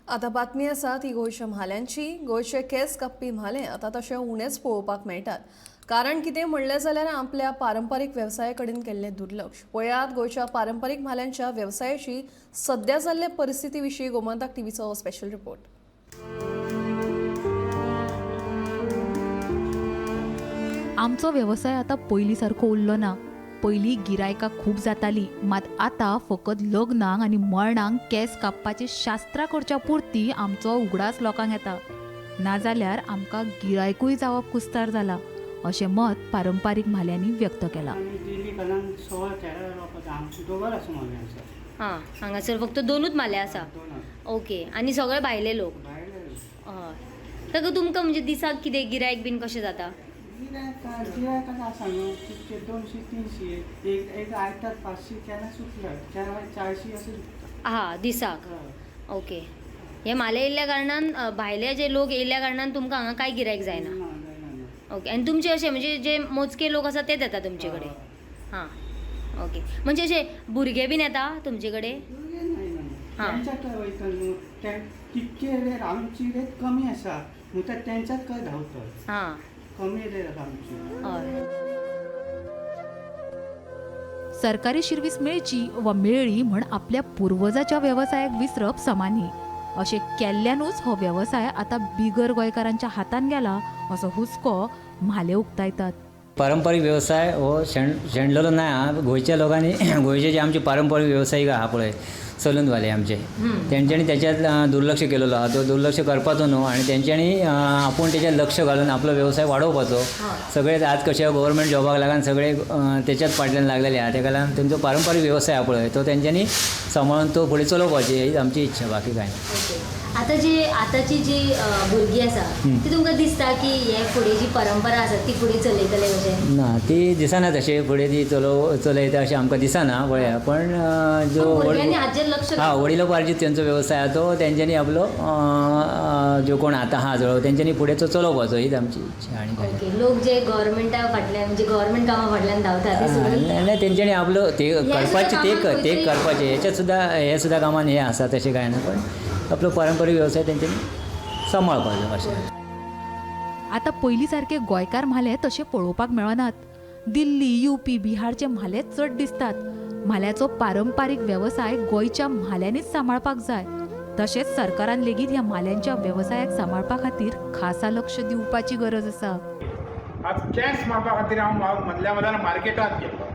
आतां बातमी आसा ती गोंयच्या म्हाल्यांची. गोंयचे केंस कापपी म्हाले आतां तशें उणेच पळोवपाक मेळटात. कारण कितें म्हणलें जाल्यार आपल्या पारंपारीक वेवसाया कडेन केल्लें दुर्लक्ष. पळयात गोंयच्या पारंपारीक म्हाल्यांच्या वेवसायाची सद्या जाल्ले परिस्थिती विशीं गोमंतक टीव्हीचो स्पेशल रिपोर्ट. आमचो वेवसाय आतां पयलीं सारको उरलो ना. पयलीं गिरायकां खूब जाताली, मात आतां फकत लग्नाक आनी मरणांक केंस कापपाची शास्त्रां करच्या पुरती आमचो उगडास लोकांक येता, नाजाल्यार आमकां गिरायकूय जावप कुस्तार जाला, अशें मत पारंपारीक म्हाल्यांनी व्यक्त केलां. हां, हांगासर फक्त दोनूच म्हाले आसा. ओके, आनी सगळे भायले लोक. हय, ताका तुमकां म्हणजे दिसाक कितें गिरायक बीन कशें जाता? गिरायक आसा न्हू कितके 200-300, एक आयतार 500 केन्ना सुटले, केन्ना 400 अशें सुटता. हां, दिसाक. ओके, हे म्हाले येयल्ल्या कारणान भायले जे लोक येयल्ल्या कारणान तुमकां हांगा कांय गिरायक जायना. ओके, आनी तुमचे अशे म्हणजे जे मोजके लोक आसा तेच येता तुमचे कडेन? हां, ओके. म्हणजे अशे भुरगे बीन येता तुमचे कडेन? तेंच्यात वयता न्हू, ते तितके रेट आमची रेट कमी आसा म्हणटा तेंच्यात खंय धांवता. हां, कमी रेट आमची. हय. सरकारी शिरवीस मेळची वा मेळ्ळी म्हण आपल्या पुर्वजाच्या वेवसायाक विसरप समा न्ही. अशें केल्ल्यानूच हो वेवसाय आतां बिगर गोंयकारांच्या हातान गेला असो हुस्को म्हाले उक्तायतात. पारंपारीक वेवसाय हो शेणलेलो ना. गोंयच्या लोकांनी गोंयचे जे आमचे पारंपारीक वेवसायीक आहा पळय, सलूनवाले आमचे, तेंच्यांनी तेच्यात दुर्लक्ष केलेलो आहा. तो दुर्लक्ष करपाचो न्हू आनी तेंच्यांनी आपूण तेच्यात लक्ष घालून आपलो वेवसाय वाडोवपाचो. सगळेच आज कशें गव्हर्मेंट जॉबाक लागून सगळे तेच्याच फाटल्यान लागलेले आहा. तेका लागून तेंचो पारंपारीक वेवसाय आहा पळय तो तेंच्यांनी सांबाळून तो फुडें चलोवपाची ही आमची इच्छा, बाकी कांय ना. आतां जी आतांची जी भुरगीं आसा ती तुमकां दिसता की हे फुडें जी परंपरा आसा ती फुडें चलयतले कशें? ना, ती दिसना तशें फुडें ती चलयता अशें आमकां दिसना पळया. पण जो भुरग्यांनी हाचेर लक्ष हां, वडिलोपार्जीत तेंचो वेवसाय आहा तो तेंच्यांनी आपलो जो कोण आतां आहा जवळ तेंच्यांनी फुडें तो चलोवपाचो हीच आमची इच्छा. आनी काय? ओके, लोक जे गव्हर्मेंटा फाटल्यान म्हणजे गव्हर्मेंट कामां फाटल्यान धांवता ते सोडून नाही, तेंच्यांनी आपलो ते करपाचे ते करपाचे हेच्यात सुद्दां हे सुद्दां कामान हें आसा तशें कांय ना, पण आपलो पारंपारीक वेवसाय तेंच्यांनी सांबाळपाचो अशें. आतां पयलीं सारके गोंयकार म्हाले तशे पळोवपाक मेळनात. दिल्ली, युपी, बिहारचे म्हाले चड दिसतात. म्हाल्याचो पारंपारीक वेवसाय गोंयच्या म्हाल्यांनीच सांबाळपाक जाय. तशेंच सरकारान लेगीत ह्या म्हाल्यांच्या वेवसायाक सांबाळपा खातीर खासा लक्ष दिवपाची गरज आसा. आज केंस मारपा खातीर हांव मदल्या मदल्यान मार्केटांत गेल्लो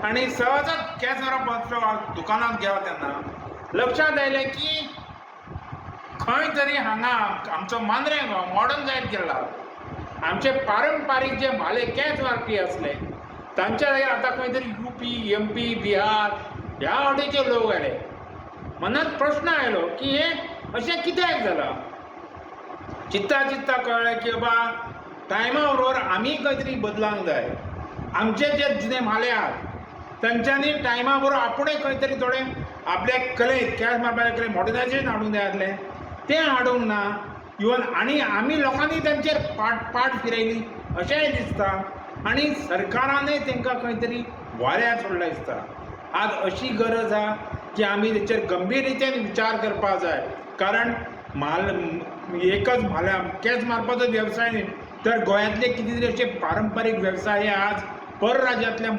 आनी सहजच केंस मारप दुकानांत गेलो तेन्ना लक्षांत आयलें की खंय तरी हांगा आमचो मांद्रें गांव मॉडर्न जायत गेला. आमचे पारंपारीक जे म्हाले केंस मारपी आसले तांच्या जाग्यार आतां खंय तरी युपी, एमपी, बिहार ह्या वाटेचे लोक आयले. मनांत प्रश्न आयलो की हें अशें कित्याक जालां? चित्ता चित्ता कळ्ळें की बाबा टायमा बरोबर आमी खंय तरी बदलांक जाय. आमचे जे जुने म्हाले आहात तांच्यांनी टायमा बरोबर आपुणूय खंय तरी थोडें आपल्या कलेक, केंस मारपाच्या कलेक मॉडर्नायझेशन हाडूंक जाय आसलें, तें हाडूंक ना. इवन आनी आमी लोकांनी तांचेर पाट फिरयली अशेंय दिसता आनी सरकारानय तांकां खंय तरी वाऱ्यार सोडलां दिसता. आज अशी गरज आहा की आमी तेचेर गंभीर रितीन विचार करपाक जाय. कारण म्हाल एकच म्हाल्या केंस मारपाचो वेवसाय न्ही, तर गोंयांतले कितें तरी अशे पारंपारीक वेवसाय हे आज परराज्यांतल्या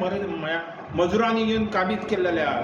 मजुरांनी येवन काबीज केल्ले आहात.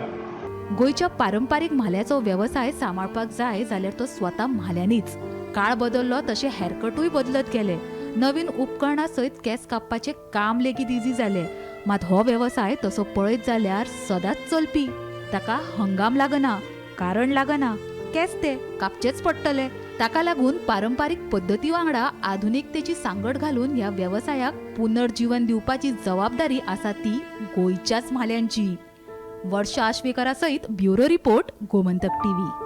गोंयच्या पारंपारीक म्हाल्याचो वेवसाय सांबाळपाक जाय जाल्यार तो स्वता म्हाल्यांनीच. काळ बदल्लो तशें हेरकटूय बदलत गेले. नवीन उपकरणां सयत केंस कापपाचें काम लेगीत इजी जालें. मात हो वेवसाय तसो पळयत जाल्यार सदांच चलपी. ताका हंगाम लागना, कारण लागना, केंस ते कापचेच पडटले. ताका लागून पारंपारीक पद्दती वांगडा आधुनिकतेची सांगड घालून ह्या वेवसायाक पुनर्जीवन दिवपाची जबाबदारी आसा ती गोंयच्याच म्हाल्यांची. वर्षा आश्वेकरा सयत ब्युरो रिपोर्ट, गोमंतक टीव्ही.